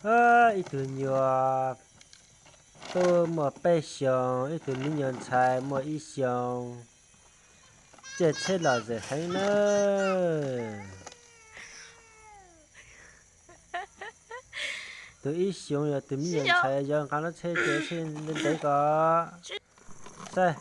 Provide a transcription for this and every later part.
Ib tug nyuam tub muaj peb xyoos, ib tug me nyuam ntxhais muaj ib xyoos, caij tsheb lom zem heev na. Tus ib xyoos yog tus me nyuam ntxhais yuav nqa lub tsheb ces sib ntev ntev ko. Saib.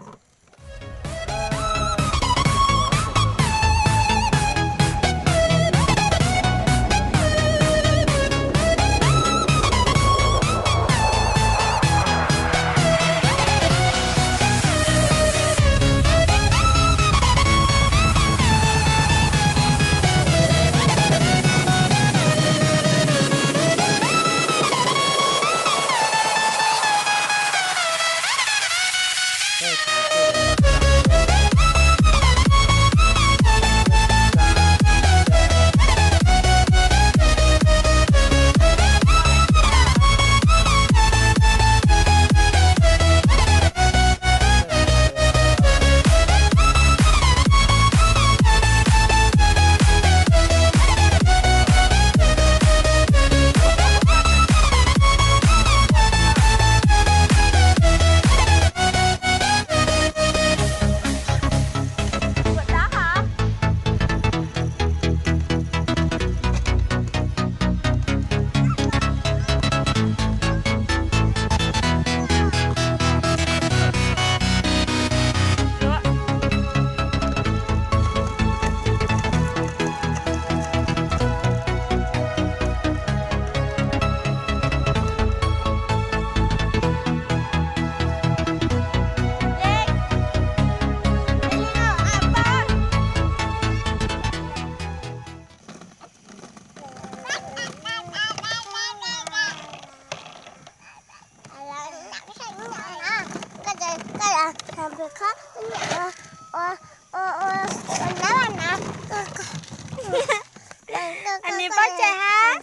Nim pab tsev hab.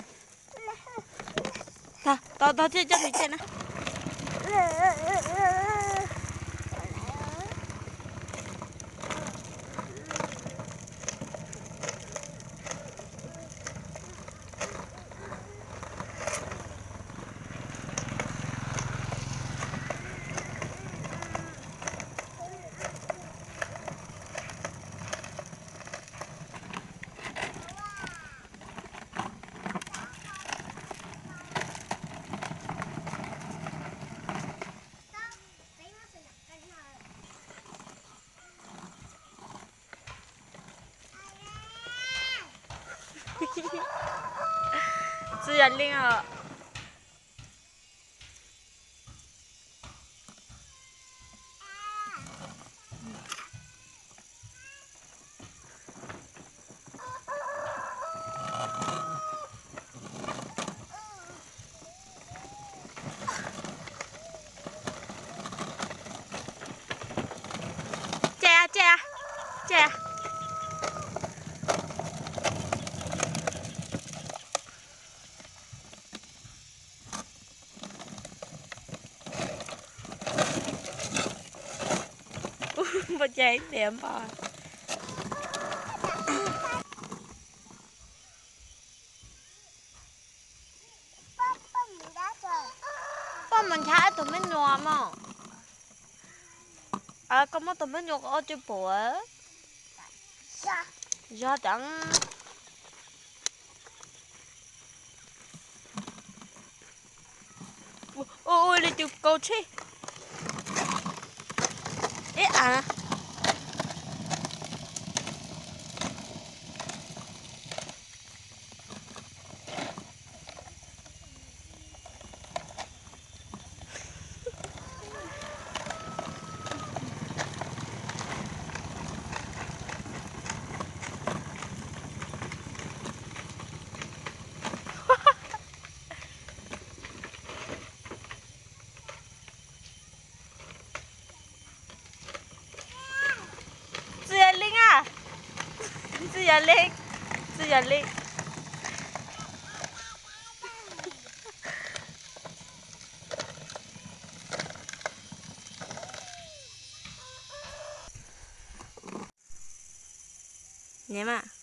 Tau tau thiaj coj tus tsev na. Txiv yam li os. Tsa, tsa, tsa. Npau cas ib tias npau. Poj mus nchav tus me nyuam mog. Koj muab tus me nyuam ko ua cwj pum. Zog ceev. Ua li tus kaus tsheb. Ib a. Txiv yam li a. Txiv yam li. Txiv yam li. Nyiam mas.